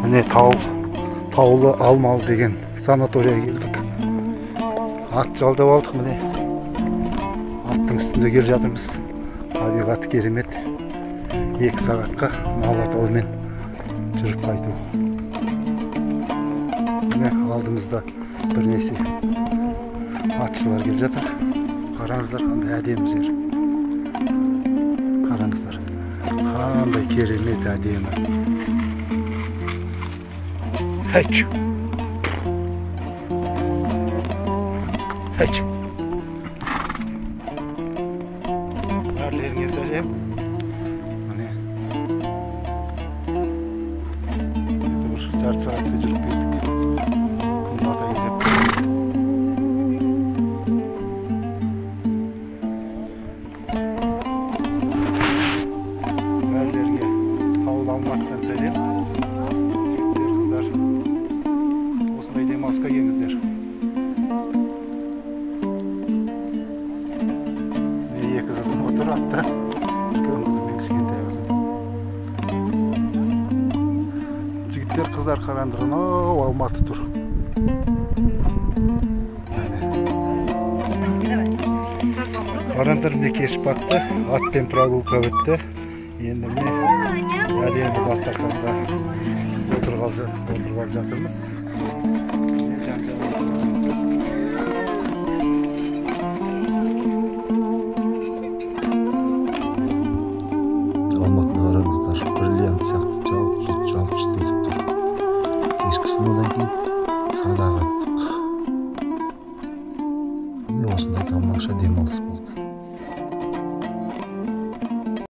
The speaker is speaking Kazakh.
Міне таулы Алмалы деген санаторияға келдік. Ат жалдап алдық міне. Аттың үстінде келе жатырмыз. Табиғаты керемет. 2 сағатқа мына Алатаумен жүріп қайту. Міне алдымызда бірнеше атшылар келе жатыр. Қараңыздар қандай әдемі жер. Қараңыздар. Қандай керемет әдемі. Хәч. Хәч. Бәрілеріңе сәлем. Міне. Енді бір жарты сағатта жүріп келдік. Күн батайын деп. Бәрілеріңе таулы Алматыдан сәлем. Жігіттер, қыздар. Осындай демалысқа келіңіздер. Міне екі қызым отыр атта. Үлкен қызым мен кішкентай қызым. Жігіттер, қыздар, қараңдар, анау Алматы тұр. Қараңдар, міне кеш батты, атпен прогулка бітті. Енді міне әдемі дастарханда отырып алып жатырмыз. Алматыны қараңыздар, бриллиант сияқты жалт жалт етіп тұр. Кешкісін одан кейін садақ аттық. Міне осындай тамаша демалыс болды.